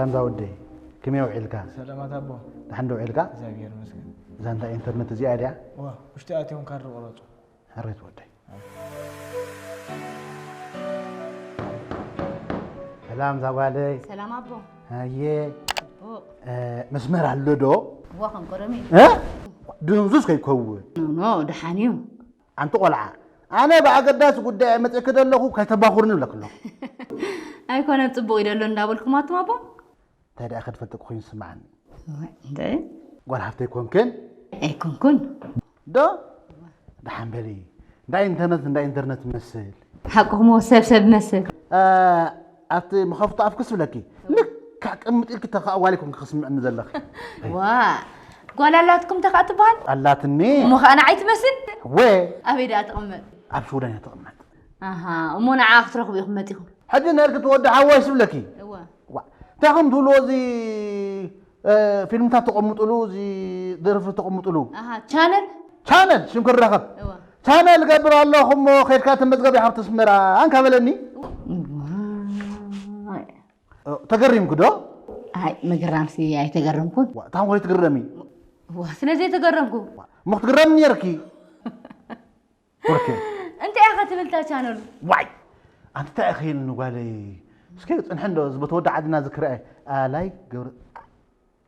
ሰላም ዛወደይ፣ ከመይ ውዒልካ? ሰላማት ኣቦ። ደሓን ዶ ውዒልካ? እግዚኣብሔር ይመስገን። እዛ እንዳ ኢንተርነት እዚኣ ድያ? ዋ፣ ውሽጢ ኣትዮም ካርድ ቆረጹ። ሕሬት ወደይ። ሰላም ዛጓለይ። ሰላም ኣቦ። ኣየ ጽቡቕ። እ፣ መስመር ኣሎ ዶ? እዋ ከም ቀደም እዩ። እ? ድንዙዝ ከይከውን። ኖ ኖ፣ ደሓን እዩ። ኣንቲ ቆልዓ፣ ኣነ ብኣገዳሲ ጉዳይ መፅእኪ ዘለኹ ከይተባኹርኒ ይብለኪ ኣለኹ። ኣይኮነን፣ ጽቡቕ እዩ ደሎ እንዳበልኩም ኣቱም ኣቦ። እንታይ ደኣ ከድፈልጥኪ ኮይኑ ዝስምዓኒ? እወ፣ እንደ ጓል ሃፍተይ ኮንክን ኣይኮንኩን። ዶ? ደሓን በሊ። እንዳ ኢንተርነት፣ እንዳ ኢንተርነት መስል። ሓቅኹም፣ ሰብ ሰብ መስል። እ፣ ኣብቲ መኸፍቶ ኣፍክስ ብለኪ። ልክዕ ቅምጥ ኢልኪ ተኻእዋሊ ኮንኪ ክስምዕኒ ዘለኺ። ዋ፣ ጓል ኣላትኩም ተኻእ ትበሃል? ኣላትኒ። እሞ ኸኣ ንዓይ ትመስል? ወ ኣበይ ደኣ ትቕመጥ? ኣብ ሽወደን እያ ትቕመጥ። ኣሃ፣ እሞ ንዓ ክትረኽቡ ኢኹም መጺኹም? ሕጂ ነርኪ ትወዲ ሓወይ ስብለኪ። እወ። ዋ፣ እንታይ ከም ትብልዎ እዚ፣ እ፣ ፊልምታት ተቐምጥሉ፣ እዚ ደርፊ ተቐምጥሉ። ኣሃ፣ ቻነል? ቻነል ሽም ክረኸብ። እወ። ቻነል ገብር ኣለኹ እሞ ከድካ ተመዝገብ ኢኻ ኣብቲ ኣስመራ፣ ኣንካ በለኒ። ዋይ። እ፣ ተገሪምኩ ዶ? ኣይ፣ ምግራምሲ ኣይተገረምኩን። ዋ፣ ታም ወይ ትግረሚ? ዋ፣ ስለ ዘይተገረምኩ። እሞ ክትግረሚ ነርኪ። ኦኬ። እንታይ ኢኻ ትብል እታ ቻነሉ? ዋይ፣ ኣንቲ እንታይ ኢኺ ኢልኒ ጓለይ? እስኪ ጽንሒ እንዶ፣ እዚ በቲ ወዲ ዓድና ዝክርአ፣ ኣላይ ገብረ-፣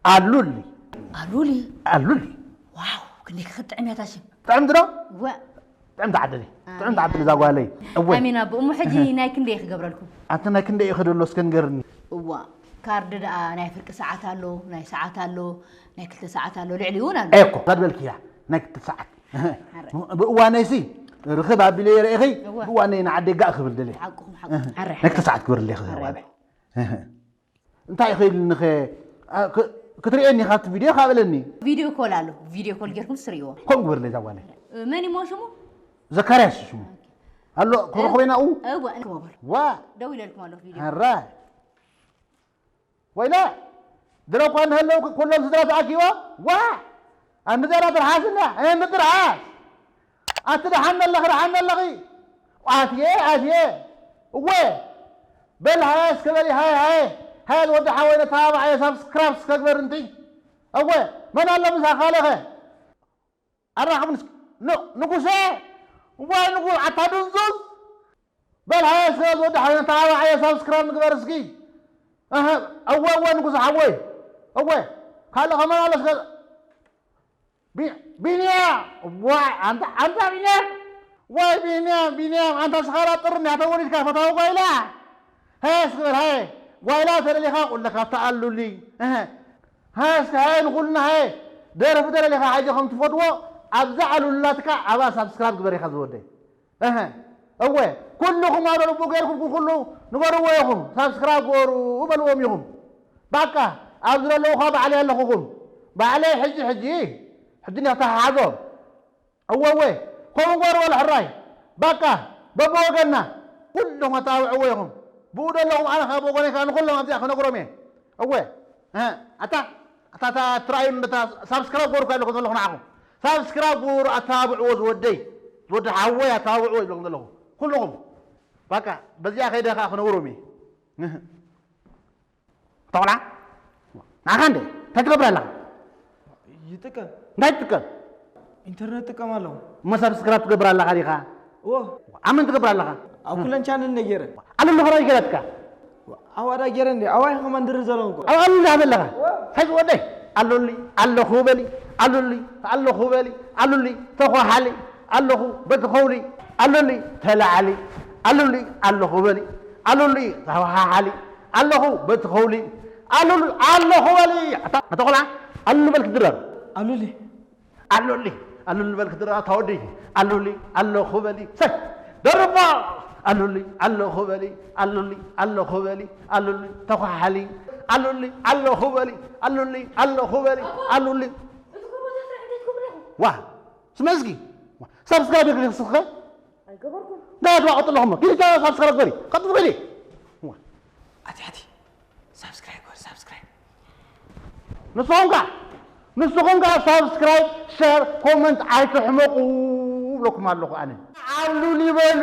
ኣሉሊ። ኣሉሊ። ኣሉሊ። ዋው፣ ክንደይ ክጥዕም እያ እታ ሽም። ጥዕምቲ ዶ? ወ-፣ ጥዕምቲ ዓደለይ። ጥዕምቲ ዓደለይ እዛ ጓለይ። እወ። ኣሜን ኣቦ። እሞ ሕጂ ናይ ክንደይ ክገብረልኩም? ኣንቲ ናይ ክንደይ ኢኺ ደሎ እስከ ንገርኒ። እዋ፣ ካርድ ደኣ ናይ ፍርቂ ሰዓት ኣሎ፣ ናይ ሰዓት ኣሎ፣ ናይ ክልተ ሰዓት ኣሎ፣ ልዕሊ እውን ኣሎ። ኤኮ፣ እዛ ዝበልክያ ናይ ክልተ ሰዓት። ብእዋነይሲ ርኽብ ኣቢለ የርእኺ፣ እወ። ብእዋነይ ንዓደይ ጋእ ክብል ደልየ። ሓቅኹም፣ ሓቅኹም። ሓራይ፣ ናይ ክልተ ሓራይ። ሰዓት ክብርልኺ ሓራይ። ጓለይ። እንታይ ኢኺ ኢልኒኸ? አ፣ ክ-፣ ክትርእየኒ ካብቲ ቪድዮ ካብ በለኒ። ቪድዮ ኮል ኣሎ። ቪድዮ ኮል ጌርኩም ስርይዎ። ከምኡ ግበርለይ እዛ ጓለይ። መን ይሞ ሽሙ? ዘካርያስ ሽሙ። ኣሎ፣ ክረኽቦ ኢና ኡ? እወ፣ እንክሞ በሉ። ዋ! ደው ኢለልኩም ኣለኹ ቪድዮ። ኣራ! ወይለ! ድሮ እኳ እንተሃለውኩ ኩሎም ስድራ ተኣኪቦ? ዋ! ኣንቲ ዘራ ትርሓስና፣ ኣንቲ ትርሓስ! ኣቲ ደሓን ኣለኺ፣ ደሓን ኣለኺ? ኣትየ፣ ኣትየ! እወ! በል ሃየ እስከ በሊ፣ ሃየ፣ ሃየ! ሃየ ዝወዲ ሓወይ ነተባብዓየ፣ ሳብስክራይብ እስከ ግበር እንቲ። እወ! መን ኣሎ ምሳኺ ካልእኸ? ኣራኽብኒ እስኪ። ን-፣ ንጉሴ! ዋይ ንጉ-፣ ኣታ ድንዙዝ! በል ሃየ እስከ ዝወዲ ሓወይ ነተባብዓየ፣ ሳብስክራይብ ንግበር እስኪ። ኣሀ፣ እወ፣ እወ ንጉሴ ሓወይ። እወ፣ ካልእ ከመን ኣሎ እስከ። ቢ-፣ ቢንያም! ዋይ፣ ኣንታ፣ ኣንታ ቢንያም! ዋይ ቢንያም፣ ቢንያም፣ ኣንታ ስኻላ ጥርኒ ኣተ ወሊድካ ፈታዊ ጓይላ! ሃየ እስኪ በል ሃየ። ጓይላ ተደሊኻ ቁለ ካብታ ኣሉሊ። እሀ። ሃየ እስኪ ሃየ ንኹልና ሃየ። ደርፊ ተደሊኻ ሕጂ ከም ትፈትዎ ኣብዛ ኣሉላትካ ኣብኣ ሳብስክራይብ ግበር ኢኻ ዝወደይ። እሀ። እወ፣ ኩልኹም ኣብ ልቡ ገይርኩም ኩሉ ንገርዎ ኢኹም። ሳብስክራይብ ግበሩ በልዎም ኢኹም። ባቃ፣ ኣብዚ ዘለኹ ኸኣ ባዕለይ ኣለኹኹም። ባዕለይ ሕጂ፣ ሕጂ፣ ሕጂ ንተሓሓዞ። እወ፣ እወ፣ ከምኡ ግበርዎ ሕራይ። ባቃ፣ በብወገንና፣ ኩልኹም ኣተባብዕዎ ኢኹም። ብኡ ዘለኹም ኣነ ኸኣ ብወገነይ ከኣ ንኹሎም ኣብዚኣ ክነግሮም እየ። እወ፣ እ፣ ኣታ፣ ኣታ፣ ኣታ፣ ትረኣዩ እንደ፣ ኣታ፣ ሳብስክራይብ ግበሩ እኳ ኢለኩም ዘለኹ ንዓኹም። ሳብስክራይብ ግበሩ፣ ኣተባብዕዎ ዝወደይ። ዝወዲ ሓወይ ኣተባብዕዎ ይብለኩም ዘለኹ። ኩልኹም። ባቃ፣ በዚኣ ከይደ ኸኣ ክነግሮም እየ። እህ። ተቆልዓ? ንዓኻ እንደ፣ እንታይ ትገብር ኣለኻ? ይጥቀም። እንታይ ትጥቀም? ኢንተርነት ጥቀም ኣለኹ። እሞ ሳብስክራይብ ትገብር ኣለኻ ዲኻ? እዎ። ኣብ መን ትገብር ኣለኻ? ኣብ ኩለን ቻነል እየ ገይረ። ኣለሉ ኸባቢ ገይረ ትካ? ኣዋዳ ገይረ እንደ፣ ኣዋይ ከማን ድሪ ዘለኹ እኮ። ኣብ ኣሉሊ ሃበለኻ? ሕዚ ወደይ፣ ኣሉሊ፣ ኣለኹ በሊ፣ ኣሉሊ፣ ኣለኹ በሊ፣ ኣሉሊ፣ ተኳሓሊ፣ ኣለኹ በቲ ኸውሊ፣ ኣሉሊ፣ ተላዓሊ፣ ኣሉሊ፣ ኣለኹ በሊ፣ ኣሉሊ፣ ተኳሓሓሊ፣ ኣለኹ በቲ ኸውሊ፣ ኣሉሊ፣ ኣለኹ በሊ። ኣታ፣ ኣታ ቆልዓ፣ ኣሉሊ በልኪ ድረር። ኣሉሊ። ኣሉሊ፣ ኣሉሊ በልኪ ድረር፣ ኣታ ወዲ። ኣሉሊ፣ ኣለኹ በሊ። ሰይ፣ ደርባ። ኣሉሊ፣ ኣለኹ በሊ፣ ኣሉሊ፣ ኣለኹ በሊ፣ ኣሉሊ፣ ተኳሓሊ፣ ኣሉሊ፣ ኣለኹ በሊ፣ ኣሉሊ፣ ኣለኹ በሊ፣ ኣሉሊ። ዋ፣ ስመ እስኪ። ሳብስክራይብ ይግሪ ስኸ? ኣይገበርኩም። ዳ፣ ዳ፣ ቀጥሎ ኸሞ። ኪዲ፣ ዳ፣ ሳብስክራይብ ግበሪ። ቀጥሎ ኪዲ። ዋ። ኣቲ፣ ኣቲ። ሳብስክራይብ ግበር፣ ሳብስክራይብ። ንስኹም ከ፣ ንስኹም ከ ሳብስክራይብ፣ ሸር፣ ኮመንት ኣይትሕመቁ ብለኩም ኣለኹ ኣነ። ኣሉሊ በሉ።